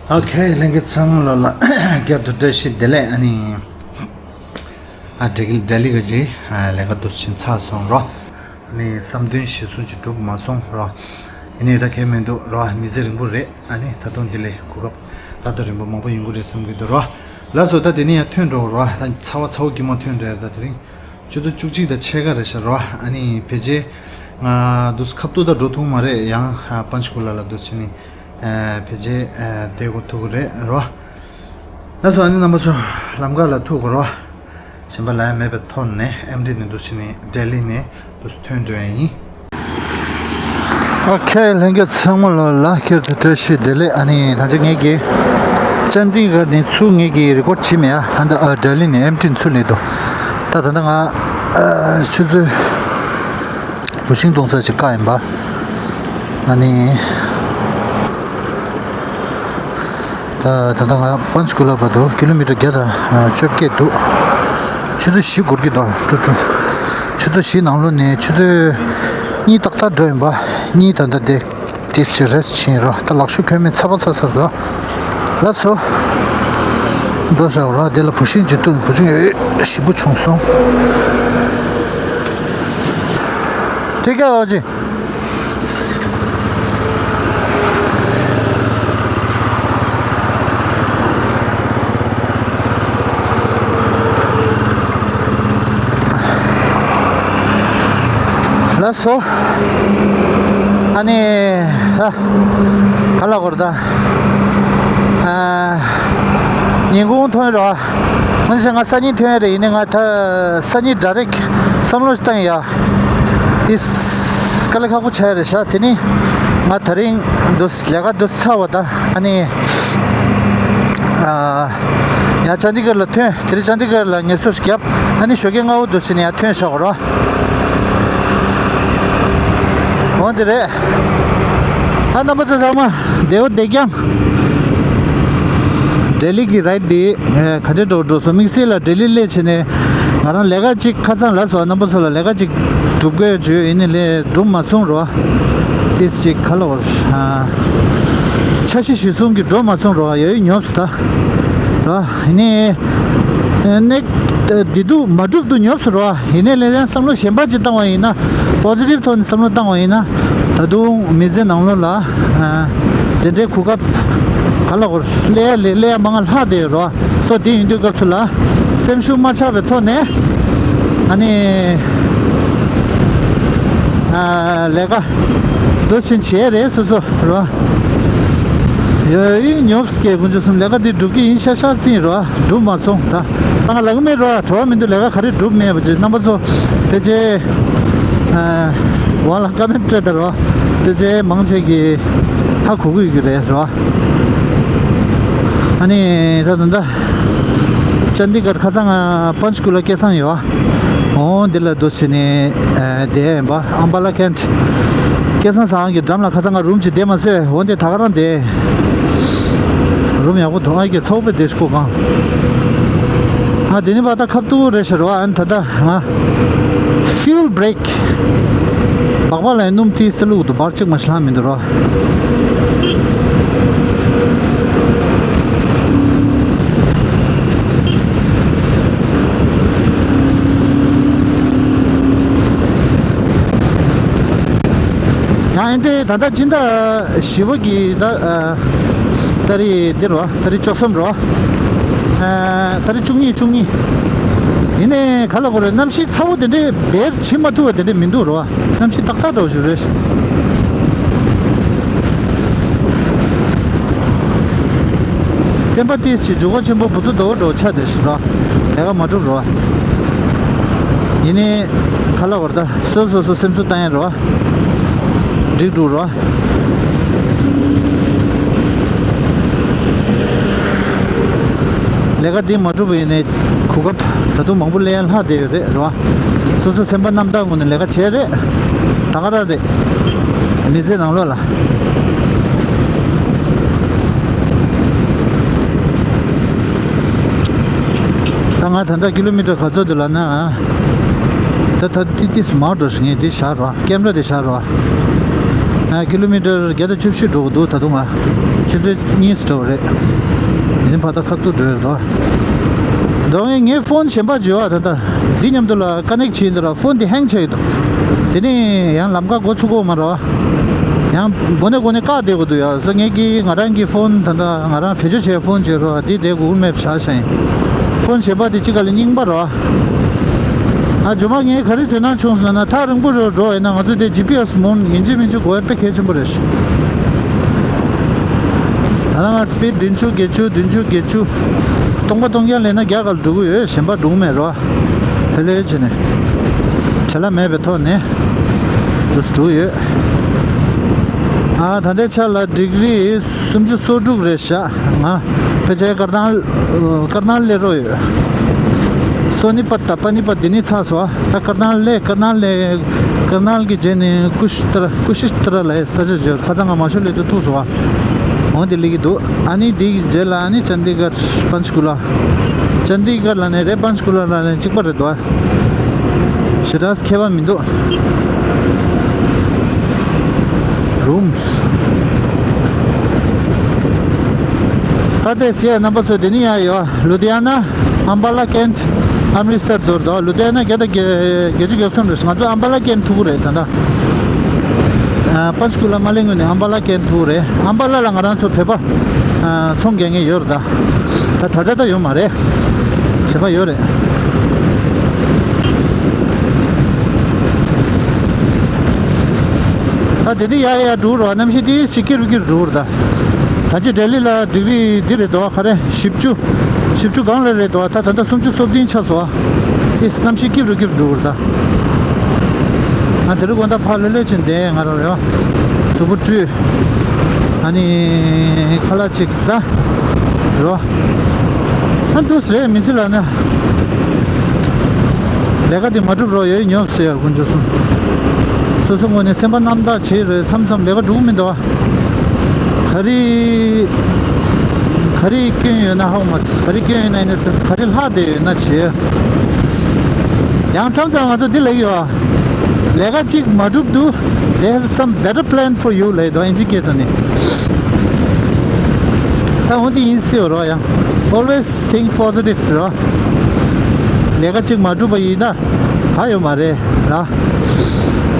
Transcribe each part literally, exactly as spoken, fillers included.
ཨོ་ཁེ། ལྷན་རྒྱས་ཚང་མ་ལོ་ལ་བསྐྱར་དུ་བཀྲ་ཤིས་བདེ་ལེགས། ཨ་ནི་ཨ་ལྡི་ལི་ལྡི་ལི་ག་ཅི་ལས་ཀ་འདུག་ཕྱིན་ཚར་སོང་རོ། ཨ་ནི་བསམ་དོན་གཞིར་བཟུང་ཅིག་འགྲུབ་མ་སོང་རོ། ཨ་ནི་ད་གལ་མི་འདུག་རོ། མི་ཚེ་རིང་པོ་རེད། ཨ་ནི་ད་དུང་འདི་ལས་གོ་སྐབས་ད་ལྟ་རིང་པོ་མང་པོ་ཡོང་གི་རེད་བསམ་གྱི་འདུག་རོ། ལགས་སོ། ད་དེ་ནས་ཡང་ཐོན་འགྲོ་རོ། ད་ཚ་བ་ཚ་བོ་དཀྱིལ་མ་ཐོན་འགྲོ་ཡ། ད་དེ་རིང་ཆུ་ཚོད་བཅུ་གཅིག་དང་ཕྱེད་ཀ་རེད་ཤག་རོ། ཨ་ནི་ཕལ་ཆེར་ང་འདུག་ཁ་ཐུག་ད་འགྲོ་ཐུབ་མ་རེད། ཡང་ཨ་པན་ཆ་ཀུ་ལ་ལ་འདུག་ཕྱིན་ནས་ཨ་ཕལ་ཆེར་ཨ་བསྡད་དགོས་ཐུག་གི་རེད་རོ། ལགས་སོ། ཨ་ནི་རྣམ་པ་ཚོ་ལམ་ཁ་ལ་ཐུག་གི་རོ། གཞན་པ་ལ་ཡང་མེད་པའི་ཐོག་ནས་ཨེམ་ཊི་ནས་འདུག་ཕྱིན་ནས་ལྡི་ལི་ནས་འདུག་ཐོན་འགྲོ་ཡ་ཡིན། ཨོ་ཁེ། ལྷན་རྒྱས་ཚང་མ་ལོ་ལ་བསྐྱར་དུ་བཀྲ་ཤིས་བདེ་ལེགས། ཨ་ནི་ད་ཆ་ངེད་ཀྱིས་ཅན་དི་གྷར་ནས་ཚུར་ངེད་ཀྱིས་རི་ཀོཌ་བྱེད་མེད་ཡ། ད་ལྟ་ཨ་ལྡི་ལི་ནས་ཨེམ་ཊི་ཚུར་སླེབས་འདུག་ད་ད་ལྟ་ང་ཨ་ཆུ་ཚོད་བུ་ཤིང་གཏོང་ས་ཅིག་བཀག་ཡིན་པ། ཨ་ནི། ད་ད་ལྟ་ང་པན་ཆ་ཀུ་ལ་བར་དུ་ཀི་ལོ་མི་ཊར་བརྒྱ་དང་བཅོ་བརྒྱད་འདུག་ཆུ་ཚོད་བཞི་འགོར་གྱི་འདུག་ཀྲུ་ཀྲུ། ཆུ་ཚོད་བཞི་ནང་ལོགས་ནས་ཆུ་ཚོད་གཉིས་ཏག་ཏག་འགྲོ་ཡིན་པ། གཉིས་ད་ལྟ་དེ་ཏིས་ཅི་རེས་ཕྱིན་རོ། ད་ལག་ཤུབས་གྱོན་མེད། ཚ་བ་ཚ་ཚ་རོ། ལགས་སོ། འགྲོ་བཞག་རོ། དེ་ལ་བུ་ཤིང་ཅིག་བཏུང་། བུ་ཆུང་ཡོད་ཞིམ་པོ་བྱུང་སོང་། ཐིག་ག་བ་ཅི། ལགས་སོ། ཨ་ནི་ད་ག་ལ་གོ་ར་ད། ཨ་ཉིན་གུང་ཐོན་རོ། ང་ཚོ་ང་སང་ཉིན་ཐོན་རེད། ཡིན་ནའི་ང་ད་སང་ཉིན་ཌའི་རེག་བསམ་བློ་ཞིག་བཏང་ཡ། དེ་དཀའ་ལས་ཁག་པོ་ཆགས་རེད་ཤག་དེ་ནི་ང་ད་རིང་འདུག་ལས་ཀ་འདུག་ཚར་བ་ད། ཨ་ནི་ཨ་ཡང་ཅན་དི་གྷར་ལ་ཐོན། དེ་རིང་ཅན་དི་གྷར་ལ་ངལ་གསོ་ཞིག་བརྒྱབ། ཨ་ནི་ཞོགས་ཀས་སྔ་བོ་འདུག་ཕྱིན་ནས་ཡང་ཐོན་བཞག་གོ་རོ། འོ་དེ་རེད། ཨ་རྣམ་པ་ཚོ་ཚང་མ་བདེ་པོ་བདེ་རྐྱང་། ལྡི་ལི་གི་རའིཌ་འདི་ག་འདྲ་འགྲོ་འགྲོ་སོང་། དམིགས་བསལ་ལ་ལྡི་ལི་སླེབས་བྱས་ནས་ང་རང་ལས་ཀ་གཅིག་ཁ་སང་ལ་སོ་རྣམ་པ་ཚོ་ལ་ལས་ཀ་གཅིག་སྒྲུབ་དགོས་བརྗོད་ཡིན་ནི་ལས་སྒྲུབ་མ་སོང་རོ། ཏིས་ཅིག་ག་ལ་བར་འཆར་གཞི་གཞིར་བཟུང་གི་འགྲོ་མ་སོང་རོ། ཡོད་ཡོད་ཉོབ་སོང་ད་རོ། ཡིན་ནི་ནེག་བདེ་སྡུག་མ་གྲུབ་ཏུ་ཉོབ་སོང་རོ། ཡིན་ནའི་ལས་ཀྱང་བསམ་བློ་གཞན་པ་ཅིག་བཏང་བ་ཡིན་ན། པོ་སི་ཊིབ་ཐོག་ནས་བསམ་བློ་བཏང་བ་ཡིན་ན། ད་དུང་མི་ཚེ་ནང་ལོགས་ལ་ཨ་དེ་འདྲའི་གོ་སྐབས་ག་ལ་གོ་སླེབས་ཡ་ལས་སླེབས་ཡ་མང་ང་ལྷག་བསྡད་ཡོད་རོ། སོ་དེ་ཡིན་དུས་སྐབས་སུ་ལ་སེམས་ཤུགས་མ་ཆག་པའི་ཐོག་ནས་ཨ་ནི་ཨ་ལས་ཀ་འདུག་ཕྱིན་བྱས་རེད་སོ་སོ་རོ། ཡོད་ཡིན་ཉོབ་སྐད་ཀུན་སྤྱོད་གསུམ་ལས་ཀ་འདི་སྒྲུབ་ཀྱི་ཡིན་ཤག་ཤག་ཙིང་རོ། སྒྲུབ་མ་སོང་ད། ད་ང་ལབ་ཀྱི་མེད་རོ། བྲོ་བ་མི་འདུག་ལས་ཀ་ག་རེ་སྒྲུབ་མེད་པ་ཅིག་རྣམ་པ་ཚོ་ཕལ་ཆེར་ཨ་འོག་ལ་ཀ་མེན་ཊི་སྤྲད་ད་རོ། ཕལ་ཆེར་མང་ཆེ་གིས་ཧ་གོ་གི་ཡོད་ཀྱི་རེད་རོ། ཨ་ནི་ད་ད་ད་ཅན་དི་གྷར་ཁ་སང་ང་པན་ཆ་ཀུ་ལ་སྐལ་བཟང་ཡོད། འོ་འདི་ལ་འདུག་བྱས་ནས་ཨ་བསྡད་ཡིན་པ། ཨམ་བ་ལ་ཀན་ཊི་སྐལ་བཟང་ཟངས་ཀྱི་འགྲམ་ལ་ཁ་སང་ང་རུམ་ཅིག་བསྡད་མ་སོང་། འོ་འདི་ད་ག་རང་བསྡད། རུམ་ཡག་པོ་འདུག་ཨ་ཀྱེ་ཚ་བོ་དཔེ་བདེ་ཤོག་གང་། ཨ་དེ་ནི་བ་ད་ཁབ་ཏུ་རེད་ཤག་རོ། ཨ་ནི་ད་ད་ང་ཧྥིའུལ་བྷི་རེག་སྦག་སྦག་ལ་སྣུམ་ཏིས་ཏི་བླུགས་འདུག་བར་གཅིག་མ་ཞིག་ལྷག་མི་འདུག་རོ། ཡང་ཨེ་འདྲའི་ད་ལྟ་སྤྱི་ཟླ་བཞི་པ་གི་ད་ཨ་ཏ་རིག་འདི་རོ། ཏ་རིག་བཅུ་གསུམ་རོ། ཨ་ཏ་རིག་བཅུ་གཉིས། བཅུ་གཉིས། ཡིན་ནའི་ག་ལ་གོ་རེད། གནམ་གཤིས་ཚ་བོ་དེ་འདྲའི་བེར་བྱེད་མ་ཐུབ་པ་དེ་འདྲའི་མི་འདུག་རོ། གནམ་གཤིས་ཏག་ཏག་འདྲ་བོ་ཞིག་རེད། སེམས་པ་ཏིས་ཞིག་འཇུག་སྒོ་ཆེན་པོ་བུ་ཚོ་རྡོ་འགྲོ་ཆ་དེ་ཞིག་རོ། ལས་ཀ་མ་གྲུབ་རོ། ཡིན་ནའི་ག་ལ་གོ་རེད། ད་སོ་སོ་སོ་སེམས་གསོ་བཏང་ཡ་རོ། འགྲིག་འགྲོ་རོ། ལས་ཀ་འདི་མ་གྲུབ་པ་ཡིན་ནའི་གོ་སྐབས་ད་དུང་མང་པོ་ལེན་ལྷག་བསྡད་ཡོད་རེད་རོ། སོ་སོ་སེམས་པ་རྣམ་དག་ངང་ནས་ལས་ཀ་བྱས་རེད། ད་ག་རང་རེད། མི་ཚེ་ནང་ལོགས་ལ། ད་ང་ད་ལྟ་ཀི་ལོ་མི་ཊར་ག་ཚོད་འདུག་ལབ་ན། ད་ད་ཏི་ཏིས་མར་འགྲོ་ཞིག་ངས་འདི་བཞག་རོགས། ཀེམ་ར་དེ་བཞག་རོགས། ཨ། ཀི་ལོ་མི་ཊར་བརྒྱ་དང་བཅུ་བཞི་འགྲོ་གི་འདུག་ད་དུང་ང་། ཆུ་ཚོད་གཉིས་འགྲོ་བ་རེད། དེ་ནི་ཕ་ད་ཁ་ཐུག་འགྲོ་ཡོད་དོ། མདོ་ངས་ངའི་ཕོན་གཞན་པ་བརྗེ་བ་ད་ལྟ། འདི་མཉམ་དུ་ལ་ཀ་ནེག་བྱས་ཡིན་ད་ར་ཕོན་འདི་ཧེང་ཆགས་ཡོད་འདུག་དེ་ནི་ཡང་ལམ་ཁ་འགོ་ཚུགས་གོ་མ་ར། ཡང་སྒོ་ནས་སྒོ་ནས་བཀག་བསྡད་དགོས་འདུག་ཡ། སོ་ངས་ཀྱིས་ང་རང་གི་ཕོན་ད་ལྟ་ང་རང་བེད་སྤྱོད་བྱས་ཕོན་བྱས་ར་འདི་བསྡད་དགོས་མེད་བྱ་བྱ་ཡིན། ཕོན་གཞན་པ་དེ་གཅིག་ག་ལ་རྙིང་པ་ར། ཨ། ཇོ་མ་ངས་ག་རེ་དོན་སྣང་བྱུང་སོང་ལབ་ན། ཐག་རིང་པོ་རུ་འགྲོ་ཡིན་ན་ང་ཚོ་དེ་ཇི་པི་ཨེས་མོན་ཡིན་གཅིག་མིན་གཅིག་གོ་བ་དཔེ་གལ་ཆེན་པོ་རེད་ཤག་ད་ལྟ་ང་སི་པིཌ་བདུན་ཅུ་བརྒྱད་ཅུ་བདུན་ཅུ་བརྒྱད་ཅུ། སྟོང་པ་སྟོང་རྐྱང་ལེན་ན་བརྒྱ་ག་ལ་འགྲོ་གི་ཡོད། གཞན་པ་འགྲོ་གི་མེད་རོ། ལྷོད་ལྷོད་བྱས་ནས། བྲེལ་བ་མེད་པའི་ཐོག་ནས་འདུག་སེ་འགྲོ་གི་ཡོད། ཨ། ད་ལྟའི་ཆ་ལ་ཌིག་རི་སུམ་ཅུ་སོ་དྲུག་རེད་ཤག་ང་ཕལ་ཆེར་ཀར་ནལ། ཀར་ནལ་སླེབས་རོགས་ཡོད། སོ་ནི་པད་དང་པ་ནི་པད་འདི་ནི་ཚར་སོང་། ད་ཀར་ནལ་སླེབས། ཀར་ནལ་སླེབས། ཀར་ནལ་གྱི་རྗེས་ནས་ཀུ་ཤི་ཏ་ར། ཀུ་ཤི་ཏ་ར་ལབ་ས་ཆ་ཡོད། ཁ་སང་ང་མ་ཤོར་སླེབས་དུས་ཐུག་སོང་། འོ་དེ་སླེབས་ཀྱི་འདུག་ཨ་ནི་འདི་གི་རྗེས་ལ་ཨ་ནི་ཅན་དི་གར་པན་ཆ་ཀུ་ལ། ཅན་དི་གར་ལབ་ནས་རེད། པན་ཆ་ཀུ་ལ་ལབ་ནས་གཅིག་པ་རེད་འདུག་ཞེ་དྲག་ཁྱད་པར་མི་འདུག་རུམས། ད་ལྟའི་ཟེར་རྣམ་པ་ཚོ་དེ་ནི་ཡང་ཡོད། ལུ་དྷི་ཡ་ན། ཨམ་བྷ་ལ། ཀེན་ཊི། ཨམ་རི་སར་འདུག་རེད་དོ། ལུ་དྷི་ཡ་ན་བརྒྱ་དང་བརྒྱད་ཅུ་གྱ་གསུམ་རེད། ང་ཚོ་ཨམ་བྷ་ལ་ཀེན་ཊི་ཐུག་གི་རེད་ད་ལྟ། ཨ། པན་ཆ་ཀུ་ལ་མ་སླེབས་སྔོན་ནས་ཨམ་བྷ་ལ་ཀེན་ཊི་ཐུག་གི་རེད། ཨམ་བྷ་ལ་ལ་ང་རང་ཚོ་བོད་པ། ཨ། ཚོང་རྒྱག་མཁན་ཡོད་རེད་ད། ད་ད་ལྟ་ད་ཡོད་མ་རེད། བྱས་པ་ཡོད་རེད། ད་དེ་དེ་ཡར་ཡར་འགྲོ་རོགས། གནམ་གཤིས་དེ་སི་ཀི་རུ་ཀི་རུ་འགྲོ་རོགས་ད། ད་ཅི་ལྡི་ལི་ལ་ཌིག་རི་འདི་རེད་དོ། ག་རེ་བཞི་བཅུ། བཞི་བཅུ་སྒང་ལ་རེད་དོ། ད་ད་ལྟ་སུམ་ཅུ་སོ་བདུན་ཆགས་སོང་། ཨིས་གནམ་གཤིས་སྐྱིབ་རུ་སྐྱིབ་འགྲོ་རོགས་ད། ང་དེ་རུ་དགོང་དག་ཕར་ལྷོད་ལྷོད་ཕྱིན་བསྡད། ང་རང་རེད་བ། གཟུགས་པོ་བཀྲུས། ཨ་ནི་ཁ་ལག་ཅིག་ཟ། རོ། ཨ། འདུག་སེ་རེད། མི་ཚེ་ལ་ན། ལས་ཀ་དེ་མ་འགྲུབ་རོགས་ཡོད་ཉོབ་ཟེར་ཡ་དཀོན་མཆོག་གསུམ། སོ་སོ་ངོས་ནས་སེམས་པ་རྣམ་དག་བྱེད་རེད། མཚམས་མཚམས་ལས་ཀ་འགྲུབ་མི་འདུག་བ། ག་རེ། ག་རེ་སྐྱོན་ཡོད་ན་ཧ་གོ་མ་སོང་། ག་རེ་སྐྱོན་ཡོད་ན་ཨིན་ན་སེམས་ག་རེ་ལྷག་བསྡད་ཡོད་ན་བྱེད། ཡང་མཚམས་མཚམས་ང་ཚོ་འདི་ལབ་ཡོད་ཨ། ལས་ཀ་གཅིག་མ་འགྲུབ་དུས། They have some better plan for you ལབ་ཡོད་དོ། ཨིན་ཇི་སྐད་ཐོག་ནས། ད་འོ་འདི་ཡིན་སྲིད་རོ། ཡང་always think positive རོ། ལས་ཀ་གཅིག་མ་འགྲུབ་པ་ཡིན་ན་ག་ཡོད་མ་རེད་ར།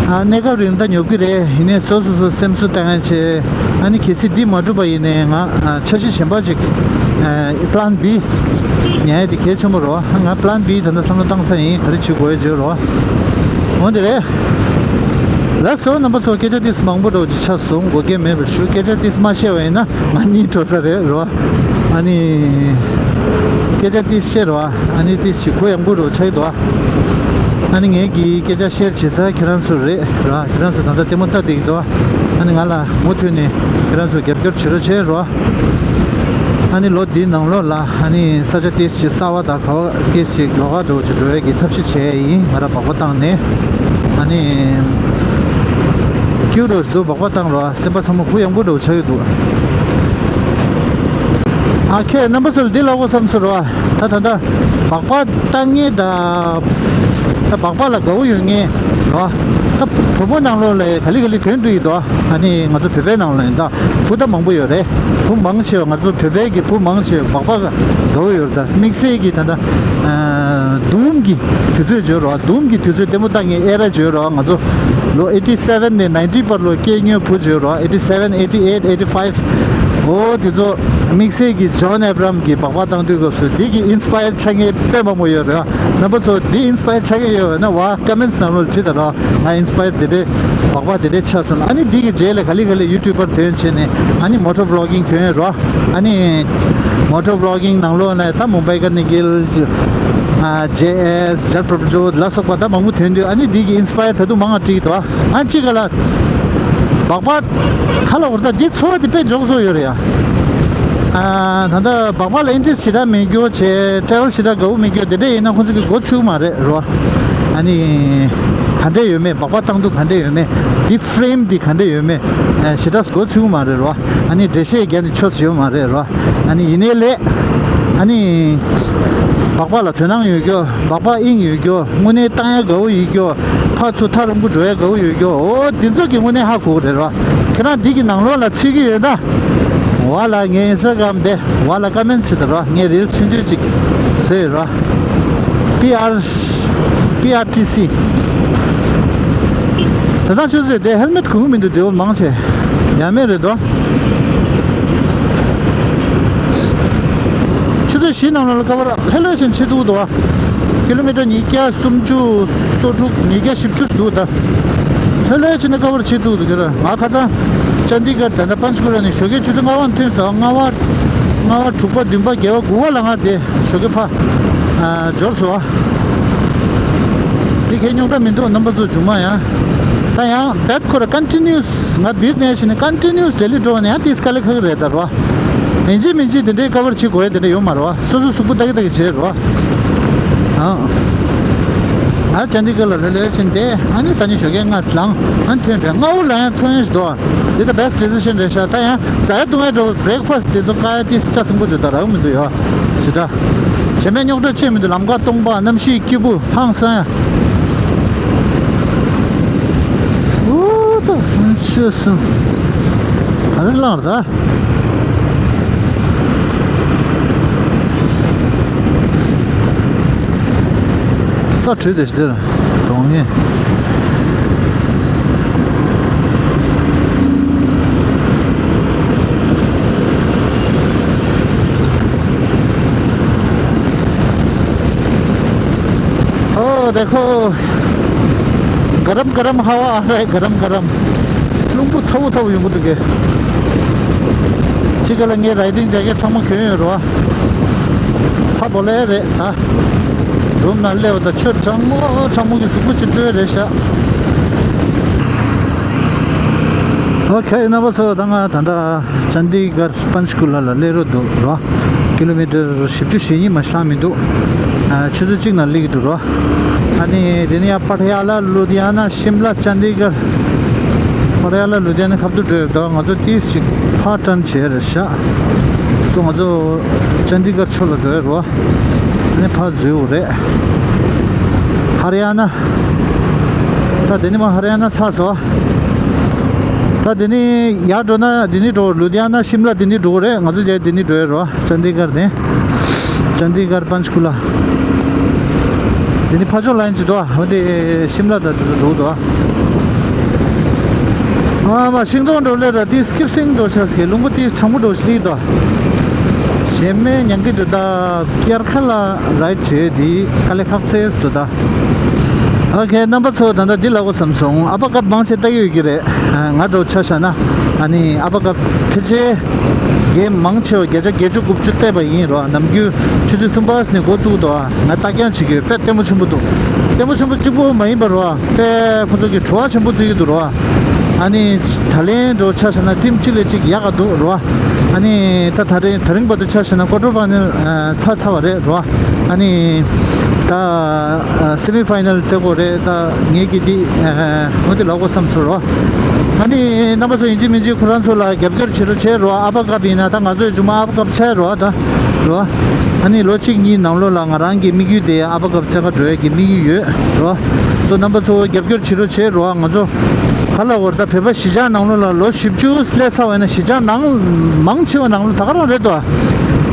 ཨ། གནས་སྐབས་རིང་ད་ཉོབ་ཀྱི་རེད། ཡིན་ནའི་སོ་སོ་སོ་སེམས་གསོ་བཏང་ཡ་བྱེད། ཨ་ནི་གལ་སྲིད་འདི་མ་འགྲུབ་པ་ཡིན་ནའི་ང་འཆར་གཞི་གཞན་པ་ཅིག་ཨ། Plan B ཉར་ཡ་དེ་གལ་ཆེན་པོ་རོ། ང་Plan B ད་ལྟ་བསམ་བློ་བཏང་ས་ཡིན། ག་རེ་བྱེད་དགོས་ཡོད་བརྗོད་རོ། འོ་དེ་རེད། ལགས་སོ། རྣམ་པ་ཚོ་སྐད་ཆ་ཏིས་མང་པོ་འགྲོ་ཅིག་ཆགས་སོང་། དགོས་གལ་མེད་པར་ཞུ། སྐད་ཆ་ཏིས་མ་བཤད་པ་ཡིན་ན་ང་གཉིད་བྲོ་ས་རེད་རོ། ཨ་ནི་སྐད་ཆ་ཏིས་བཤད་རོ། ཨ་ནི་ཏིས་ཞིག་གུ་ཡངས་པོ་རོ་ཆགས་ཀྱི་འདུག་ཨ་ནི་ངེད་ཀྱི་སྐད་ཆ་ཤེར་བྱེད་ས་ཁྱེད་རང་ཚོ་རེད་ར། ཁྱེད་རང་ཚོ་ད་ལྟ་ལྟད་མོ་ལྟ་བསྡད་ཀྱི་འདུག་ཨ་ནི་ང་ལ་མུ་མཐུད་ནས་ཁྱེད་རང་ཚོ་རྒྱབ་སྐྱོར་བྱེད་རོགས་བྱེད་རོ། ཨ་ནི་ལོ་འདིའི་ནང་ལོགས་ལ་ཨ་ནི་ས་ཆ་ཏིས་ཞིག་གསར་པ་དང་ག་བ་ཏིས་ཞིག་ལོགས་ཀ་འགྲོ་ཅིག་འགྲོ་ཡས་ཀྱི་ཐབས་ཤེས་བྱས་ཡིན། ང་རང་སྦག་སྦག་བཏང་ནས་ཨ་ནི་ཀྱུ་རོས་འདུག་སྦག་སྦག་བཏང་རོགས། སེམས་པ་ཚང་མ་གུ་ཡངས་པོ་འགྲོ་ཆགས་ཀྱི་འདུག་ཨ་ཁྱེད་རྣམ་པ་ཚོ་ལ་འདི་ལབ་དགོས་བསམ་སོང་རོགས། ད་ད་ལྟ་སྦག་སྦག་བཏང་མཁན་དང་། ད་སྦག་སྦག་ལ་དགའ་བོ་ཡོད་མཁན་རོགས། ད་བོད་པ་ནང་ལོགས་ལ་ག་ལེ་ག་ལེ་ཐོན་འགྲོ་ཡི་འདུག་ཨ་ནི་ང་ཚོ་བོད་པའི་ནང་ལ་ཡིན་ད། བུ་ད་མང་པོ་ཡོད་རེད། བུ་མང་ཆེ་བ་ང་ཚོ་བོད་པའི་གི་བུ་མང་ཆེ་བ་སྦག་སྦག་དགའ་བོ་ཡོད་རེད། ད་དམིགས་བསལ་གྱི་ད་ལྟ་ཨ་དུམ་གྱི་དུས་ཚོད་བརྗོད་རོགས། དུམ་གྱི་དུས་ཚོད་ལྟད་མོ་ལྟ་མཁན་ཨེ་ར་བརྗོད་རོགས། ང་ཚོ་ལོ་ཨེ་ཊི་སེ་ཝེན་ནས་ནའིན་ཊི་བར་ལོ་སྐྱེས་མཁན་བུ་བརྗོད་རོགས། ཨེ་ཊི་སེ་ཝེན། ཨེ་ཊི་ཨེ་ཊི། ཨེ་ཊི་ཕའིབ། འོ་དེ་ཚོ་དམིགས་བསལ་གྱི་ཇོན་ཨེབ་རམ་གྱི་སྦག་སྦག་བཏང་དུས་སྐབས་སུ་འདི་གི་ཨིན་སི་པ་ཡར་ཆགས་མཁན་དཔེ་མང་པོ་ཡོད་རེད། རྣམ་པ་ཚོ་འདི་ཨིན་སི་པ་ཡར་ཆགས་མཁན་ཡོད་ན་བ་ཀོ་མེན་ཊི་ནང་ལོགས་བྲིས་དང་རོགས། ང་ཨིན་སི་པ་ཡར་དེ་འདྲའི་སྦག་སྦག་དེ་འདྲའི་ཆགས་སོང་། ཨ་ནི་འདི་གི་རྗེས་ལ་ག་ལེ་ག་ལེ་ཡུ་ཊུབ་པར་ཐོན་བྱས་ནས་ཨ་ནི་མོ་ཊོ་བི་ལོག་གིང་ཐོན་རོགས། ཨ་ནི་མོ་ཊོ་བི་ལོག་གིང་ནང་ལོགས་ལ་ད་མུམ་བྷའི་ག་ནི་གིལ། ཨ། ཇེ་ཨེས། ཇཊ་པྲོ་ཇོད་ལ་སོགས་པ་ད་མང་པོ་ཐོན་དུས་ཨ་ནི་འདི་གི་ཨིན་སི་པ་ཡར་ད་དུང་མང་ང་བྲིས་འདུག་ཨ་གཅིག་ག་ལ་སྦག་སྦག་ག་ལ་འོར་ད་འདི་ཚོ་བ་དེ་དཔེ་འཇོག་བཟོ་ཡོད་རེད་ཡ། ཨ། ད་ལྟ་སྦག་སྦག་ལ་ཨིན་ཊི་རེ་སི་ཊི་ཞེ་དྲག་མེད་རྒྱུ་བྱས། ཊེ་རེ་ཝལ་ཞེ་དྲག་དགའ་བོ་མེད་རྒྱུ་དེ་འདྲ་ཡིན་ན་ཁོང་ཚོ་གི་མགོ་ཚོས་ཀྱི་མ་རེད་རོ། ཨ་ནི་ག་འདྲ་ཡོད་མེད། སྦག་སྦག་བཏང་དུས་ག་འདྲ་ཡོད་མེད། འདི་ཕི་རེམ་འདི་ག་འདྲ་ཡོད་མེད། ཨ། ཞེ་དྲག་མགོ་ཚོས་ཀྱི་མ་རེད་རོ། ཨ་ནི་འགྲེལ་བཤད་རྒྱག་ནས་ཆོག་ས་ཡོད་མ་རེད་རོ། ཨ་ནི་ཡིན་ནའི་ལས། ཨ་ནི། སྦག་སྦག་ལ་དོ་སྣང་ཡོད་རྒྱུ། སྦག་སྦག་དབྱིངས་ཡོད་རྒྱུ། དངོས་གནས་བཏང་ཡ་དགའ་བོ་ཡོད་རྒྱུ། ཕར་ཚུར་ཐག་རིང་པོ་འགྲོ་ཡ་དགའ་བོ་ཡོད་རྒྱུ། འོ་འདི་ཚོ་གི་དངོས་གནས་ཧ་གོ་གི་རེད་རོ། ཁྱེད་རང་འདི་གི་ནང་ལོགས་ལ་ཚུད་ཀྱི་ཡོད་ན། འོ་ལ་ངའི་ཨིན་སི་ཊ་གྷ་རམ་དེ་འོ་ལ་ཀོ་མེན་ཊི་བྱེད་དང་རོ། ངས་རིལ་ཆུང་ཆུང་ཅིག་བཟོས་ཡོད་རོ། པི་ཨར། པི་ཨར་ཊི་སི། ད་ལྟ་ཆུ་ཚོད་དེ་ཧེལ་མེ་ཊི་གོན་གྱི་མི་འདུག་དེ་བོ་མང་ཆེ། ཡ་མེད་རེད་དོ། ཆུ་ཚོད་བཞི་ནང་ལ་ཀ་བར་ལྷོད་ལྷོད་ཕྱིན་ཆེ་འདུག་དོ། ཀི་ལོ་མི་ཊར་ཉིས་བརྒྱ་སུམ་ཅུ་སོ་དྲུག་ཉིས་བརྒྱ་བཞི་བཅུ་འདུག་ད། ལྷོད་ལྷོད་ཕྱིན་ན་ཀ་བར་ཆེ་འདུག་དོ། ཁྱོད་རང་ང་ཁ་སང་ཅན་དི་གར་ད་ལྟ་པན་ཆ་གུ་ལ་ནས་ཞོགས་ཀས་ཆུ་ཚོད་ལྔ་པ་ཐོན་སོང་། ལྔ་པ། ལྔ་པ་དྲུག་པ་བདུན་པ་བརྒྱད་པ་དགུ་པ་ལ་ང་དེ་ཞོགས་ཀས་ཕ། ཨ། འབྱོར་སོང་། འདི་ཁའི་རྙོག་དྲ་མི་འདུག་རྣམ་པ་ཚོ། མཇུག་མ་ཡང་། ད་ཡང་བེད་ཁོ་ར་ཀོན་ཊི་ནིའུ་སི་ང་བིར་ནས་བྱས་ནས་ཀོན་ཊི་ནིའུ་སི་ཌེ་ལི་འགྲོ་བ་ནས་ཡང་ཏིས་དཀའ་ལས་ཁག་གི་རེད་ད་རོ། ཡིན་གཅིག་མིན་གཅིག་དེ་འདྲའི་ཀ་བར་བྱེད་དགོས་ཡ་དེ་འདྲ་ཡོད་མ་རེད་བ། སོ་སོ་གཟུགས་པོ་ལྟ་གི་ལྟ་གི་བྱེད་རོ། ཨ། ང་ཅན་དི་གར་ལ་ལོས་ལོས་ཕྱིན་ཏེ་ཨ་ནི་ས་ཉིན་ཞོགས་ཀས་ང་ལངས། ཨ་ནི་ཐོན་དྲན་སྔ་པོ་ལ་ཡང་ཐོན་ཞིག་འདུག་འདི་ད་བེ་སི་ཊི་ཌི་སི་ཤན་རེད་ཤག་ད་ཡང་ཟ་ཡ་བཏུང་ཡ་འགྲོ་བའི་བྷི་རེག་ཕ་སི་ཊི་དེ་ཚོ་བཀག་ཡ་ཏིས་ཆ་ཚང་པོ་འདུག་ད་རག་མི་འདུག་ཡོ། ཞེ་དྲག་བྱེ་མའི་རྙོག་དྲ་ཆེ་མི་འདུག་ལམ་ཁ་སྟོང་པ། གནམ་གཤིས་སྐྱིད་པོ། ཧང་སང་ཡ། འུ་ད་ཆོས་སུ་ག་རེ་བླངས་རེད་ད། ས་དྲོད་དེ་ཞིག་དེ་ལ་གདོང་ངེ། ओ देखो, गरम गरम हवा आ रहा है, गरम गरम। རླུང་བུ་ཚ་བོ་ཚ་བོ་ཡོང་གི་འདུག་གས། ཅི་ག་ལ་ངས་རའི་ཌིང་ཇེ་ཀེཊ་ཚང་མ་གྱོན་ཡོད་རེད་བ། ཚ་བོ་ལས་རེད་ད། རུམ་ནང་སླེབས་པ་དང་ཆུ་གྲང་མོ་གྲང་མོ་གི་གཟུགས་པོ་ཅིག་སྤྲོད་རེད་ཤག་ཨོ་ཁེ། རྣམ་པ་ཚོ། ད་ང་ད་ལྟ་ཅན་དི་གར་པན་ཆ་གུ་ལ་ལ་སླེབས་རོགས་འདུག་རོ། ཀི་ལོ་མི་ཊར་བཞི་བཅུ་ཞེ་གཉིས་མ་ཞིག་ལྷག་མི་འདུག་ཨ། ཆུ་ཚོད་གཅིག་ནང་སླེབས་ཀྱི་འདུག་རོ། ཨ་ནི་དེ་ནས་ཡར་པ་ཊི་ཡ་ལ། ལུ་དྷི་ཡ་ན། ཤིམ་ལ། ཅན་དི་གར། པ་ཊི་ཡ་ལ། ལུ་དྷི་ཡ་ན་ཁ་ཐུག་འགྲོ་ཡོད་དོ། ང་ཚོ་ཏིས་ཅིག་ཕར་ཊརན་བྱས་རེད་ཤག་སོ་ང་ཚོ་ཅན་དི་གར་ཕྱོགས་ལ་འགྲོ་ཡོད་རོ། ཨ་ནི་ཕར་འཛུལ་དགོས་རེད། ཧ་རི་ཡ་ན། ད་དེ་ནི་མ་ཧ་རི་ཡ་ན་ཚར་སོང་། ད་དེ་ནི་ཡར་འགྲོ་ན་དེ་ནི་འགྲོ། ལུ་དྷི་ཡ་ན། ཤིམ་ལ་དེ་ནི་འགྲོ་གི་རེད། ང་ཚོ་ཡར་དེ་ནི་འགྲོ་ཡོད་རོ། ཅན་དི་གར་ནས། ཅན་དི་གར་པན་ཆ་གུ་ལ། དེ་ནི་ཕར་ཕྱོགས་ལ་ཡིན་གྱི་འདུག་འོ་དེ་ཤིམ་ལ་དང་དེ་ཚོ་འགྲོ་གི་འདུག་ཨ་མ། ཤིང་སྡོང་འགྲོ་ལེ་ར་དེ་སྐྱིད་སིང་འགྲོ་ཆགས་ཀྱི། རླུང་བུ་དེ་གྲང་མོ་འགྲོ་ཞིག་སླེབས་འདུག་ཞེ་མེད་ཉང་གི་འདུག་ད་དཀྱར་ཁ་ལ་རའིཌ་བྱས་དེ་དཀའ་ལས་ཁག་ཚེས་འདུག་ད། ཨོ་ཁེ། རྣམ་པ་ཚོ། ད་ལྟ་འདི་ལབ་དགོས་བསམ་སོང་། ཨ་པ་ཀབ་མང་ཆེ་ལྟ་གི་ཡོད་ཀྱི་རེད། ང་འདྲ་བོ་ཆ་བཞག་ན། ཨ་ནི་ཨ་པ་ཀབ་ཕལ་ཆེར་རྒན་མང་ཆེ་བ་བརྒྱ་ཆ་བརྒྱད་ཅུ་དགུ་བཅུ་བལྟས་པ་ཡིན་རོ། ནམ་རྒྱུན་ཆུ་ཚོད་གསུམ་པ་ནས་འགོ་བཙུགས་འདུག་ང་ལྟ་རྐྱང་བྱེད་ཀྱི་ཡོད། དཔེ་ལྟད་མོ་ཆེན་པོ་འདུག་ལྟད་མོ་ཆེན་པོ་གཅིག་པོ་མ་ཡིན་པ་རོ། དཔེ་ཁོ་ཚོ་གི་བྲོ་བ་ཆེན་པོ་བརྩི་གི་འདུག་རོ། ཨ་ནི་ད་ལན་འདྲ་བོ་ཆ་བཞག་ན་ཊིམ་གཅིག་ལས་གཅིག་ཡག་ག་འདུག་རོ། ཨ་ནི་ད་ད་རིང་ད་རིང་བར་དུ་ཆ་བཞག་ན་ཀོ་ཊར་ཕའི་ནལ་ཚར་ཚར་བ་རེད་རོ། ཨ་ནི་ད་སེ་མི་ཕའི་ནལ་རྩེ་དགོས་རེད། ད་ངེད་ཀྱི་འདི་འོ་དེ་ལབ་དགོས་བསམ་སོང་རོ། ཨ་ནི་རྣམ་པ་ཚོ་ཡིན་གཅིག་མིན་གཅིག་ཁོ་རང་ཚོ་ལ་རྒྱབ་སྐྱོར་བྱེད་རོགས་བྱེད་རོ། ཨ་པ་ཀབ་ཡིན་ན་ད་ང་ཚོས་མཇུག་མ་ཨ་པ་ཀབ་ཆགས་རོ། ད་རོ། ཨ་ནི་ལོ་གཅིག་གཉིས་ནང་ལོགས་ལ་ང་རང་གི་དམིགས་ཡུལ་དེ་ཨ་པ་ཀབ་རྩེ་ག་འགྲོ་ཡས་ཀྱི་དམིགས་ཡུལ་ཡོད་རོ། སོ་རྣམ་པ་ཚོ་རྒྱབ་སྐྱོར་བྱེད་རོགས་བྱེད་རོ། ང་ཚོ་ག་ལ་བར་ད་བོད་པ་གཞིས་ཆགས་ནང་ལོགས་ལ་ལོ་བཞི་བཅུ་སླེབས་ཚར་བ་ཡིན་ན། གཞིས་ཆགས་ནང་མང་ཆེ་བ་ནང་ལོགས་ད་ག་རང་རེད་དོ།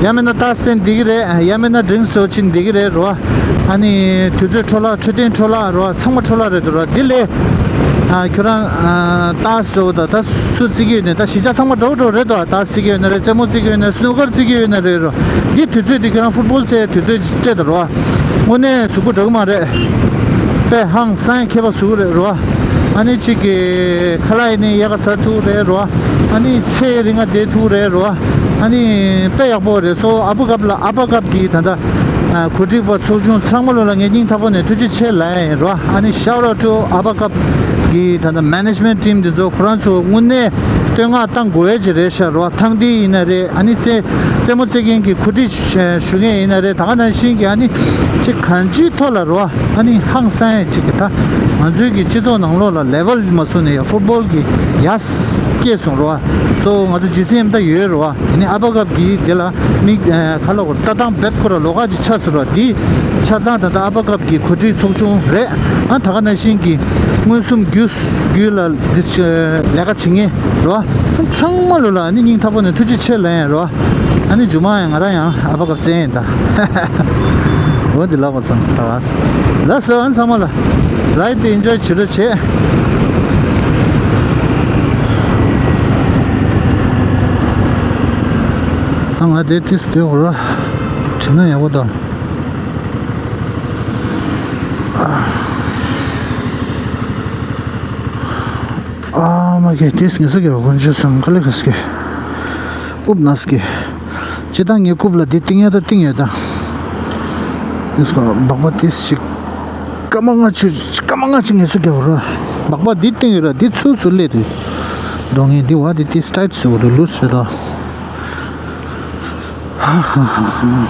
ཡང་མིན་ན་རྟགས་གསལ་འདི་གི་རེད། ཡང་མིན་ན་ཌི་རིང་སི་འདི་གི་རེད་རོ། ཨ་ནི་དུས་ཚོད་འཕྲོ་བརླག་འཕྲོད་བསྟེན་འཕྲོ་བརླག་རོ། ཚང་མ་འཕྲོ་བརླག་རེད་འདུག་རོ། འདི་ལས་ཨ་ཁྱོད་རང་ཨ་ཏག་ཙམ་འདྲ་བོ་དང་། ད་སུ་བརྩི་གི་ཡོད་ནས། ད་གཞིས་ཆགས་ཚང་མ་འདྲ་བོ་འདྲ་བོ་རེད་དོ། ཏག་བརྩི་གི་ཡོད་ན་རེད། རྩེད་མོ་བརྩི་གི་ཡོད་ན། སི་ནུ་ཀར་བརྩི་གི་ཡོད་ན་རེད་རོ། འདི་དུས་ཚོད་འདི་ཁྱོད་རང་ཕུཊ་བོལ་རྩེ་དུས་ཚོད་སྤྲད་དང་རོ། དངོས་གནས་གཟུགས་པོ་འདྲ་གི་མ་རེད། དཔེ་ཧང་སང་མཁས་པ་བཟོ་གི་རེད་རོ། ཨ་ནི་གཅིག་གི་ཁ་ལག་ཡིན་ནའི་ཡག་ག་ཟ་ཐུབ་རེད་རོ། ཨ་ནི་ཚེ་རིང་ང་བསྡད་ཐུབ་རེད་རོ། ཨ་ནི་དཔེ་ཡག་པོ་རེད། སོ་ཨ་པ་ཀབ་ལ། ཨ་པ་ཀབ་གི་ད་ལྟ་ཨ་གོ་སྒྲིག་པ་ཚོགས་ཆུང་ཚང་མ་ལོ་ལ་ངས་སྙིང་ཐག་པ་ནས་ཐུགས་རྗེ་ཆེ་ལབ་ཡིན་རོ། ཨ་ནི་shout out to ཨ་པ་ཀབ་གི་ད་ལྟ་མེ་ནེ་ཇི་མེན་ཊི་ཊིམ་འདི་ཚོ། ཁོ་རང་ཚོ་དངོས་གནས་བསྟོད་བསྔགས་བཏང་དགོས་ཡ་ཅིག་རེད་ཤག་རོ། ཐང་ཏི་ཡིན་ན་རེད། ཨ་ནི་རྩེ་ རྩེད་མོ་རྩེད་མཁན་གྱི་གོ་སྒྲིག་ཞུ་མཁན་ཡིན་ན་རེད། ད་ག་ནང་བཞིན་གྱི་ཨ་ནི་ཅིག་གང་ཅིའི་ཐོག་ལ་རོ། ཨ་ནི་ཧང་སང་ཡ་ཅིག་གི་ད་ང་ཚོའི་གི་སྤྱི་ཚོགས་ནང་ལོགས་ལ་ལེ་ཝལ་མ་བཟོ་ནས་ཡ་ཕུཊ་བོལ་གྱི་ཡ་སྐྱེས་སོང་རོ། སོ་ང་ཚོ་ཇི་སི་ཨེམ་ད་ཡོད་རོ། ཨ་ནི་ཨ་ཕ་ཀབ་གི་དེ་ལ་མིག་ཁ་ལོ་གོར་ལྟ་སྟངས་བེད་ཁོ་ར་ལོགས་ཀ་ཅིག་ཆགས་སོང་རོ། དེ་ཆ་ཚང་ད་ད་ཨ་ཕ་ཀབ་གི་གོ་སྒྲིག་ཚོགས་ཆུང་རེད། ཨ་ད་ག་ནང་བཞིན་གྱི་མངོན་སུམ་རྒྱུད་རྒྱུད་ལ་འདི་ལས་ཀ་བྱེད་མཁན་རོ། ཚང་མ་ལོ་ལ་ཨ་ནི་སྙིང་ཐག་པ་ནས་ཐུགས་རྗེ་ཆེ་ལབ་ཡ་རོ། ཨ་ནི་མཇུག་མ་ཡང་ང་རང་ཡང་ཨ་ཕ་ཀབ་བཙན་ཡིན་ད། འོ་འདི་ལབ་པ་བསམ་སི་ད་ག་ལ་སོ། ཨ་ནི་ཚང་མ་ལ་རའེ་ཌི་དེ་ཨེན་ཇོའི་བྱེད་རོགས་བྱེད། ཨ་ང་དེ་ཏིས་དེ་འོ་ར་བྲིས་ན་ཡག་པོ་དང་། ཨ་མ་གེ་ཏིས་ངེས་སུ་གེ་བ་ཀོན་ཆུ་སམ་ཁ་ལེ་ཁ་སྐེ་ཨུབ་ན་སྐེ། ཅི་ད་ངའི་རྐུབ་ལ་འདི་བཏིང་ཡ་ད་བཏིང་ཡོད་ད། ཏིས་ཁོ་སྦག་པ་ཏིས་ཞིག་སྐར་མ་ལྔ་བཅུ་སྐར་མ་ལྔ་བཅུ་ངེས་སུ་གེ་བ་ར། སྦག་པ་འདི་བཏིང་ཡོད་ར། འདི་ཚུར་ཚུར་སླེབས་དུས་གདོང་ངེས་འདི་བ་འདི་ཏིས་ཊའིཊ་བཟོ་འདུག་ལུས་བཟོས་ད། ཧ་ཧ་ཧ་ཧ།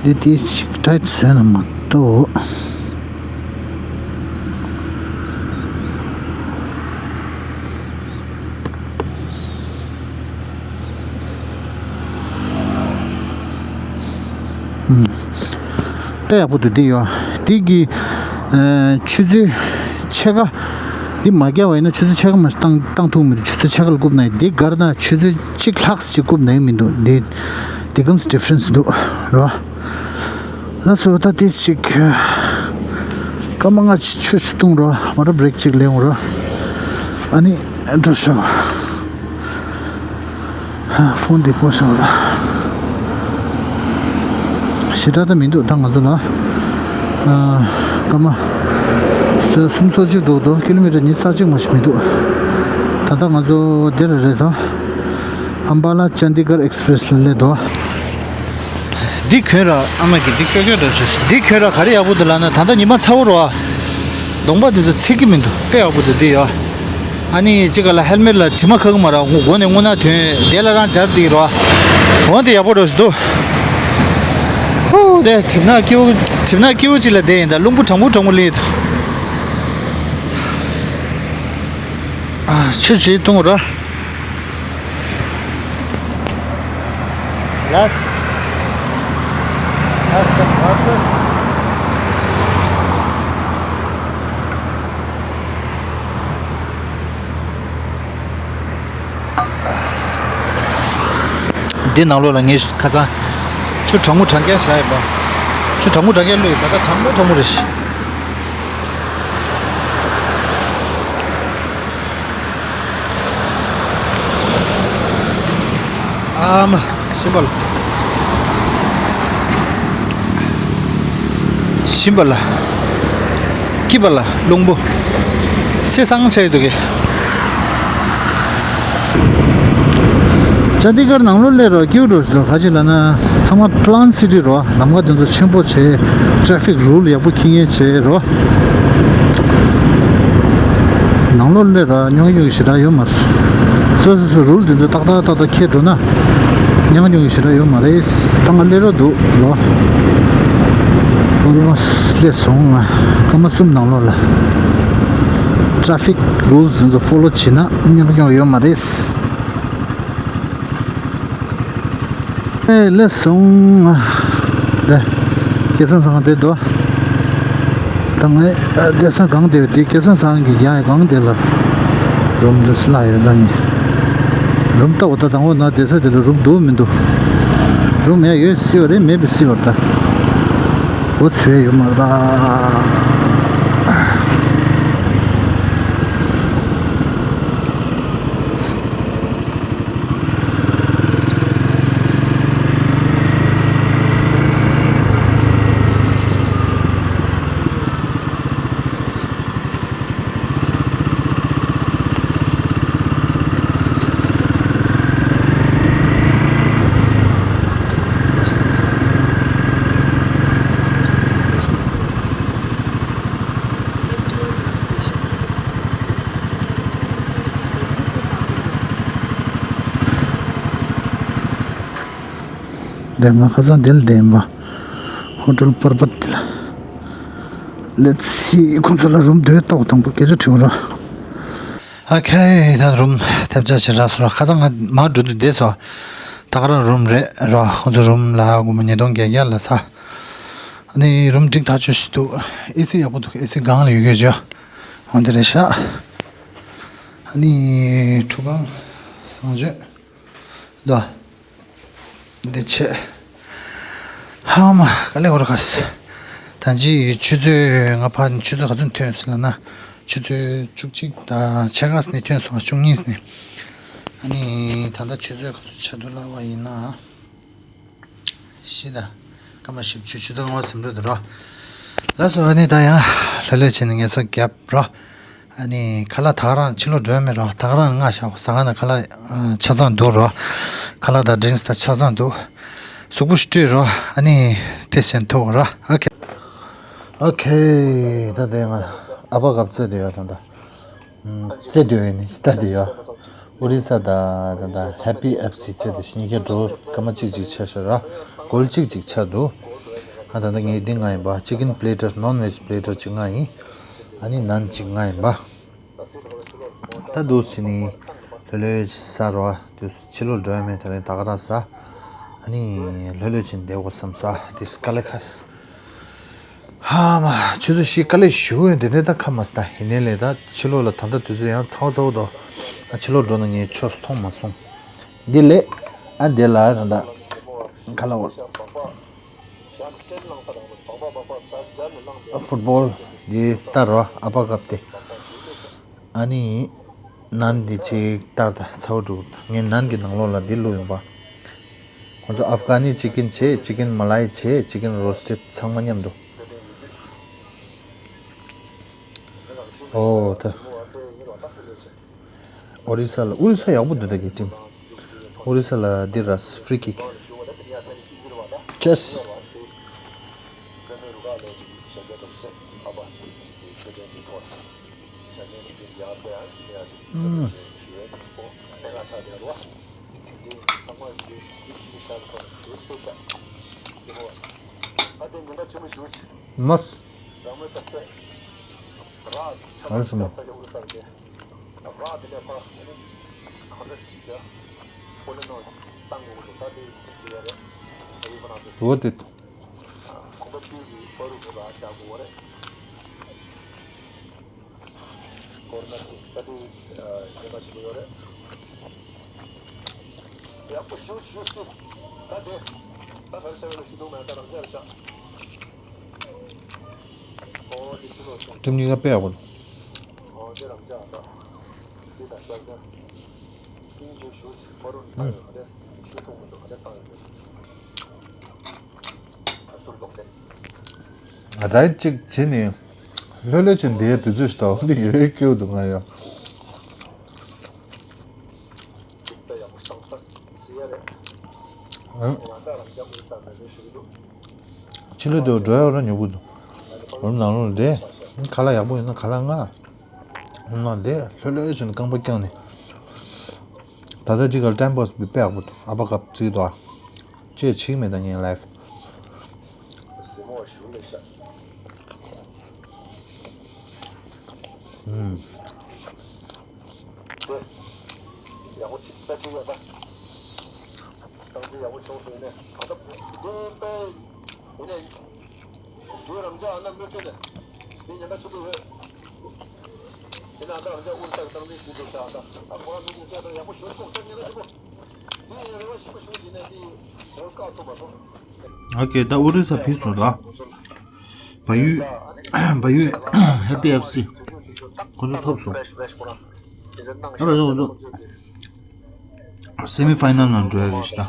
འདི་ཏིས་ཊའིཊ་བཟོས་ན་མ་གཏོགས། ཨུམ། དཔེ་ཡག་པོ་འདུག་འདི་ཡོ། འདི་གི་ཨ་ཆུ་ཚོད་ཕྱེད་ཀ། འདི་མ་བརྒྱབ་པ་ཡིན་ན་ཆུ་ཚོད་ཕྱེད་ཀ་མ་བཏང་བཏང་ཐུབ་མི་འདུག་ཆུ་ཚོད་ཕྱེད་ཀ་ལ་བཀུག་ན་ཡིན། འདི་བརྒལ་ན་ཆུ་ཚོད་གཅིག་ལྷག་ཅིག་བཀུག་ན་ཡང་མི་འདུག་འདི་འདི་གམ་ཌི་ཕ་རེན་སི་འདུག་རོ། ལགས་སོ། ད་དེ་ཅིག་སྐར་མ་ལྔ་ཆུ་ཆུ་བཏུང་རོ། མ་ར་བྷི་རེག་ཅིག་ལེན་རོ། ཨ་ནི་འགྲོ་ཤོག་ཧ། ཕོན་འདི་སྤོ་ཤོག་ལ། ཞེ་དྲག་ད་མི་འདུག་ད་ང་ཚོ་ལ་ཨ་སྐར་མ་སུམ་ཅུ་སོ་གཅིག་འགྲོ་འདུག་ཀི་ལོ་མི་ཊར་ཉི་ཤུ་རྩ་གཅིག་མ་ཞིག་མི་འདུག་ད་ལྟ་ང་ཚོ་འདིར་རེད་ད། ཨམ་བ་ལ་ཅན་དི་གར་ཨེག་སི་པི་རེ་སི་ལ་སླེབས་འདུག་འདི་གྱོན་ར་ཨ་མ་གི་འདི་ཀྱོ་ཀྱོ་འདྲ་ཞིག་འདི་གྱོན་ར་ག་རེ་ཡག་པོ་འདུག་ལབ་ན། ད་ལྟ་ཉི་མ་ཚ་བོ་རེད་བ། གདོང་པ་འདི་ཚོ་ཚིག་གི་མི་འདུག་དཔེ་ཡག་པོ་འདུག་འདི་ཡ། ཨ་ནི་གཅིག་ག་ལ་ཧེལ་མེཊ་ལ་དྲི་མ་ཁ་གི་མ་རེད། མགོ་ནས་རྔུལ་ནག་ཐོན་དེ་ལ་རང་སྦྱར་འདི་རེད་བ། འོ་འདི་ཡག་པོ་འདྲ་ཞིག་འདུག་ཧུ། དེ་གྲིབ་ནག་སྐྱིད་པོ་གྲིབ་ནག་སྐྱིད་པོ་ཅིག་ལ་བསྡད་ཡིན་ད། རླུང་བུ་གྲང་མོ་གྲང་མོ་སླེབས་འདུག་ཨ་ཆུ་ཞིག་བཏུང་ར། Let's have some water. འདི་ནང་ལོགས་ལ་ངས་ཁ་སང་ཆུ་གྲང་མོ་གྲང་རྐྱང་བཞག་ཡོད་པ། ཆུ་གྲང་མོ་གྲང་རྐྱང་བླུགས་ཡོད། ད་ལྟ་གྲང་མོ་གྲང་མོ་རེད། ཨ་མ། ཤིམ་པ་ལ། ཤིམ་པ་ལ། སྐྱིད་པ་ལ་རླུང་བུ། སེ་སང་ཆ་ཡོད་འདུག་གས། ཅན་དི་གར་ནང་ལོགས་སླེབས་རོགས་སྐྱིད་པོ་འདྲ་ཞིག་འདུག་ག་ཅི་ལབ་ན་ཚང་མ་པི་ལན་སི་ཊི་རོ། ལམ་ཁ་དེ་ཚོ་ཆེན་པོ་བྱས། ཊེ་ཕིག་རུལ་ཡག་པོ་འཁྱེར་མཁན་བྱས་རོ། ནང་ལོགས་སླེབས་ར་ཉོ་ཡོང་ཞེ་དྲག་ཡོད་མ་རེད། སོ་སོ་སོ་རུལ་དེ་ཚོ་ཏག་ཏག་ཏག་ཏག་འཁྱེར་འགྲོ་ན་ཉོ་ཡོང་ཞེ་དྲག་ཡོད་མ་རེད། ད་ང་སླེབས་རོགས་འདུག་རོ། ཨོལ་མོ་སི་སླེབས་སོང་ང་། སྐར་མ་གསུམ་ནང་ལོགས་ལ། ཊེ་ཕིག་རུལ་དེ་ཚོ་ཕོ་ལོ་བྱས་ན་ཉོ་ཡོང་ཡོད་མ་རེད། ཨེ་ལེ་སོང་། ལེ། སྐལ་བཟང་ཚང་དེ་འདུག་ད་ངས་ཨ་བསྡད་ས་སྒང་དེ་དེ་སྐལ་བཟང་ཚང་གི་ཡང་སྒང་དེ་ལ་རུམ་འདུག་སླ་ཡོད་ད་ནི། རུམ་ལྟ་བུ་ད་དང་པོ་ན་བསྡད་ས་དེ་ལ་རུམ་འདུག་མི་འདུག་རུམ་ཡང་ཡོད་སྲིད་པ་རེད། མེད་པའི་སྲིད་པ་ད། འོ་ཚོད་ཡོད་མ་རེད་ད། དེ་ང་ཁ་སང་དེ་ལ་བསྡད་ཡིན་པ། ཧོ་ཊེལ་པར་བཏ་དེ་ལ། ལེ་ཊི་སི། ཁོང་ཚོ་ལ་རུམ་བདུན་ལྟ་བུ་དང་པོ་སྐད་ཆ་དྲི་བ་རོ། ཨོ་ཁེ། ད་རུམ་ཐེབས་ཆག་བྱེད་རག་སོང་ར། ཁ་སང་ང་མར་འགྲོ་དུས་བསྡད་སོང་། ད་ག་རང་རུམ་རེད་རོ། ཁོང་ཚོ་རུམ་ལ་སྒོར་མོ་ཉིས་སྟོང་བརྒྱད་བརྒྱ་ལ་ས། ཨ་ནི་རུམ་འགྲིག་ཐག་ཆོད་ཞིག་འདུག། ཨེ་སི་ཡག་པོ་འདུག། ཨེ་སི་སྒང་ལ་ཡོད་ཀྱི་ཡོད་ཅོ། འོ་དེ་རེད་ཤག། ཨ་ནི་ཁྲུས་ཁང་། གསང་སྤྱོད། ལོ། འདི་ཆེ། ཧ་མ་ག་ལེ་བོར་ག་སི། ད་ཅི་ཆུ་ཚོད་ང་ཕ་ནི་ཆུ་ཚོད་ག་ཚོད་ཐོན་སོང་ལ་ན། ཆུ་ཚོད་བཅུ་གཅིག་དང་ཕྱེད་ཀ་ནས་ཐོན་སོང་། བཅུ་གཉིས་ནས། ཨ་ནི་ད་ལྟ་ཆུ་ཚོད་ག་ཚོད་ཆགས་འདུག་ལབ་པ་ཡིན་ན། ཤི་ད། སྐར་མ་བཞི་བཅུ། ཆུ་ཚོད་ལྔ་པ་ཟིན་འགྲོ་འདུག་རོ། ལགས་སོ། ཨ་ནི་ད་ཡང་ལྷོད་ལྷོད་བྱས་ནས་ངལ་གསོ་རྒྱབ་རོ། ཨ་ནི་ཁ་ལག་ད་ག་རང་ཕྱི་ལོགས་འགྲོ་ཡ་མེད་རོ། ད་ག་རང་ནས་མངགས་བཞག། ཟ་ཁང་ནས་ཁ་ལག་ཨ་ཆ་ཚང་འདུག་རོ། ཁ་ལག་དང་ཌི་རིང་སི་དང་ཆ་ཚང་འདུག། གཟུགས་པོ་ཞིག་བཀྲུས་རོ། ཨ་ནི་དེ་བཞིན་ཐུག་རོ། ཨོ་ཁེ། ཨོ་ཁེ། ད་དེ་ང་ཨ་ཕ་གབ་རྩེ་དེ་ཡོད་ད་ད། རྩེ་འདོད་ཡོད་ནི་ཅི་ལྟ་དེ་ཡོད། ཨོ་རི་ས་དང་ད་ལྟ་ཧེ་པི་ཨེཕ་སི་རྩེ་དེ་གཉིས་ཀ་འགྲོ་སྐར་མ་གཅིག་གཅིག་ཆགས་ཤག་ར། སྒོར་གཅིག་གཅིག་ཆགས་འདུག། ཨ་ད་ལྟ་ངས་འདི་མངགས་ཡིན་པ། ཅི་ཀན་པི་ལེ་ཊར། ནོན་ཝེཇ་པི་ལེ་ཊར་གཅིག་མངགས་ཡིན། ཨ་ནི་ནན་གཅིག་མངགས་ཡིན་པ། ད་འདུག་སེ་ནི་ལྷོད་ལྷོད་ཟ་རོ། དུས་ཕྱི་ལོགས་འགྲོ་ཡ་མེད། དེ་རིང་ད་ག་རང་ཟ། ཨ་ནི་ལྷོད་ལྷོད་བྱས་ནས་བསྡད་དགོས་བསམ་སོང་། དེ་དཀའ་ལས་ཁག། ཧ་མ། ཆུ་ཚོད་བཞི་དཀའ་ལས་ཞུ་ཡོད། དེ་འདྲའི་ད་ཁ་མ་སྟ་ཡིན་ནའི་ལས་ད་ཕྱི་ལོགས་ལ་ད་ལྟ་དུས་ཚོད་ཡང་ཚ་བ་ཚ་བོ་དོ། ཨ་ཕྱི་ལོགས་འགྲོ་ན་ངས་ཆོས་མཐོང་མ་སོང་། འདི་ལས། ཨ་འདི་ལ་ད་ད་ཁ་ལ་འོར། ཕུཊ་བོལ་འདི་ལྟ་རོ། ཨ་ཕ་གབ་སྟེ། ཨ་ནི། ནན་འདི་ཅིག་ལྟར་དང་ཚ་བོ་འགྲུབ། ངས་ནན་གྱི་ནང་ལོགས་ལ་འདི་བླུགས་ཡོང་པ། ཁོང་ཚོ་ཨབ་གྷ་ནི་ཅི་ཀན་བྱས། ཅི་ཀན་མ་ལ་ཡི་བྱས། ཅི་ཀན་རོ་སི་ཊེཌ་ཚང་མ་མཉམ་དུ། ཨོ་ད། ཨོ་རི་ས་ལ། ཨོ་རི་ས་ཡག་པོ་འདུག་ད་གི་ཊིམ། ཨོ་རི་ས་ལ་འདི་ར་ཕི་རི་ཀིག། ཅེས། མོས། ཨ་སི་མོ། འོ་དེ། ཊིམ་གཉིས་ཀ་དཔེ་ཡག་པོ་འདུག། རའིཌ་ཅིག་བྱེད་ནས་ལྷོད་ལྷོད་ཅིག་བསྡད་དུས་ཚོད་ཞིག་ལྟ་བུ་འདི་ཡོད་སྐྱོ་འདུག་ང་ཡང་། ཨང་། ཕྱི་ལོགས་དུ་འགྲོ་ཡག་ར་ཉོ་དགོས་འདུག། རུམ་ནང་ལོགས་ལ་བསྡད། ཁ་ལག་ཡག་པོ་ཡོད་ན་ཁ་ལག་མངགས། ཨུམ་ན་དེ་ལྷོད་ལྷོད་བྱས་ནས་རྐང་པ་བརྐྱངས་ནས། ད་ལྟ་ཅིག་ག་ལ་ཊའིམ་པཱ་སི་འདི་དཔེ་ཡག་པོ་འདུག། ཨ་ཕ་ཀབ་བརྩིས་འདུག་ཨ། ཅེས་བྱིས་མེད་ད་ངའི་ལའིཕ། ཨུམ། ཡག་པོ་ཅིག་ལྟ་ཅིག་ཡོད་ད། ཏང་ཙི་ཡག་པོ་བྱུང་སོང་ནས་ད་ལྟ་འདི་དཔེ་ཡིན་ནས། དུས་རང་ཅག་ཨ་ན་མུ་མཐུད་ནས་འདི་ཉེན་ཁ་ཆེན་པོ་ཡོད། དེ་ནས་ཨ་ད་རང་ཅག་ཨུ་རུ་ས་གི་སྟངས་འཛིན་ཞུས་འདུག་ཤག་ཨ་ད་ད་ཁོ་རང་མི་གཅིག་སྐད་གཏོང་ཡག་པོ་ཞུ་ཐུབ་ཐབས་ཉེན་ཁ་ཆེན་པོ། དེ་ཡང་རེ་བ་ཞིག་པོ་ཞུ་བྱས་ནས་དེ་ཧོལ་བཀག་ཐུབ་མ་སོང་། ཨོ་ཁེ། ད་ཨུ་རུ་ས་ཕུད་སོང་ར། བ་ཡུ། བ་ཡུ། ཧེ་པི་ཨེཕ་སི། ཁོ་ཚོ་ཐོབ་སོང་། ཨ་བ་ཡོ་ཁོ་ཚོ། སེ་མི་ཕའི་ནལ་ནང་འགྲོ་ཡ་རེད་ཤག་ད།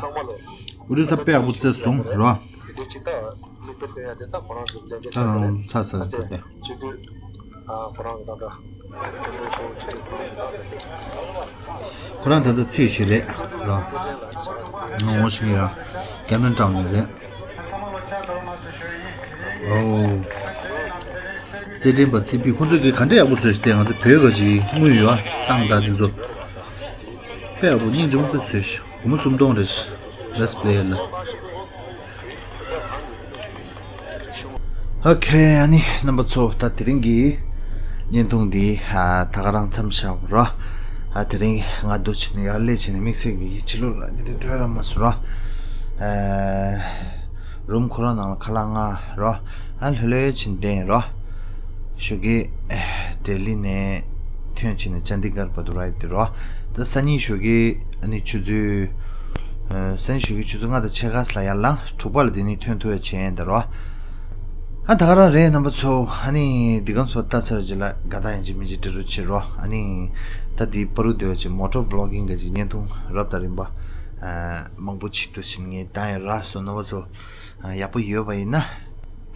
ཨུ་རི་ས་དཔེ་ཡག་པོ་རྩེ་སོང་རོ། ད་རང་ཚོ་ཚ་ཚ་རེད་ཚ་དེ། ཁོ་རང་ད་ལྟ་ཚེས་བཞི་རེད་རོ། ང་ངོ་ཤེས་ཡ། རྒྱ་སྨན་བཀྲམ་ནས་རེད། ཨོ། རྩེད་འགྲན་པ་རྩེ་ཕུད་ཁོང་ཚོ་གིས་ག་འདྲ་ཡག་པོ་བཟོས་ཤག་དེ་ང་ཚོ་བོད་ག་ཅིག་དངུལ་ཡོད་ཨ་སང་ད་དེ་ཚོ། དཔེ་ཡག་པོ་སྙིང་རྗེ་མོ་དཔེ་བཟོས་ཤག་སྒོར་མོ་སུམ་སྟོང་རེད། Best player ལ། ཨོ་ཁེ། ཨ་ནི་རྣམ་པ་ཚོ། ད་དེ་རིང་གི་བརྙན་ཐུང་འདི་ཨ་ད་ག་རང་མཚམས་བཞག་རོ། ཨ་དེ་རིང་ང་འདུག་བྱས་ནས་ཡར་སླེབས་བྱས་ནས་དམིགས་བསལ་གྱི་ཕྱི་ལོགས་ལ་ནི་དེ་འགྲོ་ར་མ་སོང་རོ། ཨ་རུམ་ཁོ་རང་ནང་ལ་ཁ་ལག་མངགས་རོ། ཨ་ལྷོད་ལྷོད་བྱས་ནས་བསྡད་རོ། ཞོགས་ཀས་ཨེ་ལྡི་ལི་ནས་ཐོན་བྱས་ནས་ཅན་དི་གར་བར་དུ་རའིཌ་དེ་རོ། ད་སང་ཉིན་ཞོགས་ཀས་ཨ་ནི་ཆུ་ཚོད་ཨ་སང་ཉིན་ཞོགས་ཀས་ཆུ་ཚོད་ལྔ་དང་ཕྱེད་ཀ་ཙམ་ལ་ཡར་ལངས། དྲུག་པ་ལ་དེ་ནས་ཐོན་ཐུབ་ཡ་བྱས་ཡིན་ད་རོ། ཨ་ད་ག་རང་རེད་རྣམ་པ་ཚོ། ཨ་ནི་འདི་གམ་སོ་ལྟ་ཚར་རྗེས་ལ་དགའ་རྟགས་ཡིན་གཅིག་མིན་གཅིག་སྤྲད་རོགས་བྱེད་རོ། ཨ་ནི་ད་འདི་པ་རུ་སྡོད་ཅིག་མོ་ཊོ་བི་ལོག་གིང་གི་ཅིག་བརྙན་ཐུང་རབ་དང་རིམ་པ་ཨ་མང་པོ་ཅིག་འདུག་བྱས་ནས་ངས་བཏང་ཡ་རག་སོང་། རྣམ་པ་ཚོ་ཨ་ཡག་པོ་ཡོད་པ་ཡིན་ན།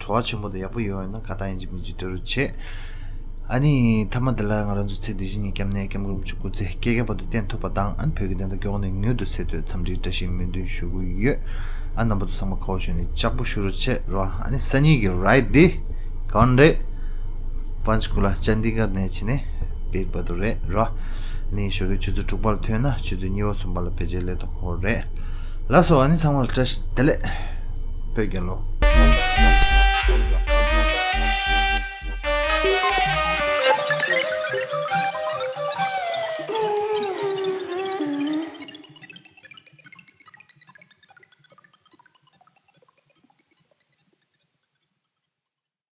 བྲོ་བ་ཆེན་པོ་དང་ཡག་པོ་ཡོད་པ་ཡིན་ན་དགའ་རྟགས་ཡིན་གཅིག་མིན་གཅིག་སྤྲད་རོགས་བྱེད། ཨ་ནི་མཐའ་མ་འདི་ལ་ང་རང་ཚོ་ཚེ་འདི་ཕྱི་གཉིས་ཀྱི་སྐྱབས་གནས་སྐྱབས་མགོན་རིན་པོ་ཆེ་སྐུ་ཚེ་བསྐལ་བརྒྱའི་བར་དུ་བརྟན་ཐུབ་པ་དང་། ཨ་ནི་བོད་ཀྱི་བདེན་མཐའ་མགྱོགས་ནས་མྱུར་དུ་གསལ་ཐུབ་འཚམས་འདྲིའི་བཀྲ་ཤིས་སྨོན་འདུན་ཞུ་གི་ཡོད། ཨ་རྣམ་པ་ཚོ་ཚང་མ་ཁ་བ་ཞོན་ནས་ལྕགས་པོ་ཞུ་རོགས་བྱེད་རོ། ཨ་ནི་སང་ཉིན་གྱི་རའིཌ་འདི་གང་རེད། པན་ཆ་ཀུ་ལ་ཅན་དི་གར་ནས་བྱས་ནས་བིར་བར་དུ་རེད་རོ། ཨ་ནི་ཞོགས་ཀས་ཆུ་ཚོད་དྲུག་པ་ལ་ཐོན་ན་ཆུ་ཚོད་གཉིས་པ་གསུམ་པ་ལ་ཕལ་ཆེར་སླེབས་ཐུབ་ཀྱི་རེད། ལགས་སོ། ཨ་ནི་ཚང་མ་ལ་བཀྲ་ཤིས་བདེ་ལེགས། བོད་རྒྱལ་ལོ།